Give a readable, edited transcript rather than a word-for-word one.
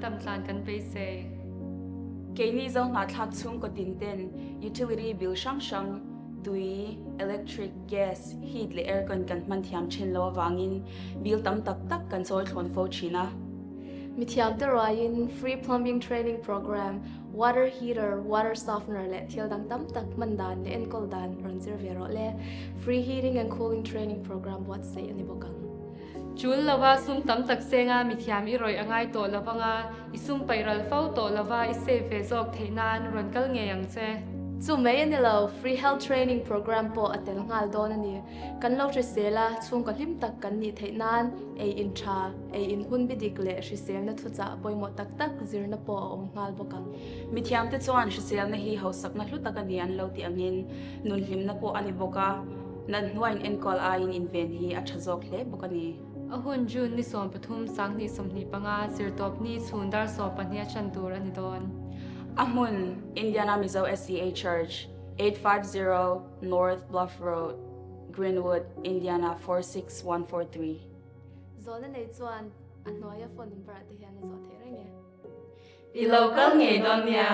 dam tlan kan beisei. Keini Zohnahthlak chhungkaw tin ten utility bill hrang hrang, tui, electric, gas, heat leh aircon kan hman thiam thin lo avangin bill tam tak tak kan chawi thlawn fo thin a. Mithiamte ruaiin free plumbing training program, water heater, water softener leh thil dang tam tak hman dan leh enkawl dan rawn zir ve rawh le. Free heating and cooling training program buatsaih a ni bawk ang. Chul lova sum tam tak senga mithiam i rawih a ngai tawh lo vanga, i sum paih ral fo tawh lova i save ve zawk theih nan rawn kal ngei ang che. Chu mai a ni lo, free health training program pawh a tel nghal dawn a ni. Kan lo hrisel a, chhungkaw hlim tak kan nih theih nan ei in tha, ei in hun bi dik leh hriselna thuchah pawimawh tak tak zirna pawh a awm nghal bawk ang. Mithiamte chuan hriselna hi hausakna hlu tak a ni an lo tih angin nun hlimna pawh a ni bawk a, nat hnuaiin enkawl aiin inven hi a tha zawk hle bawk a ni. A hun June ni 13 2025 zirtawp ni chhun dar 12 a chan tur a ni dawn. A hmun, Indiana Mizo SDA Church, 850 North Bluff Road, Greenwood, Indiana 46143. Zawhna nei chuan a hnuaia phone number ah te hian a zawh theih reng e. I lo kal ngei dawn nia.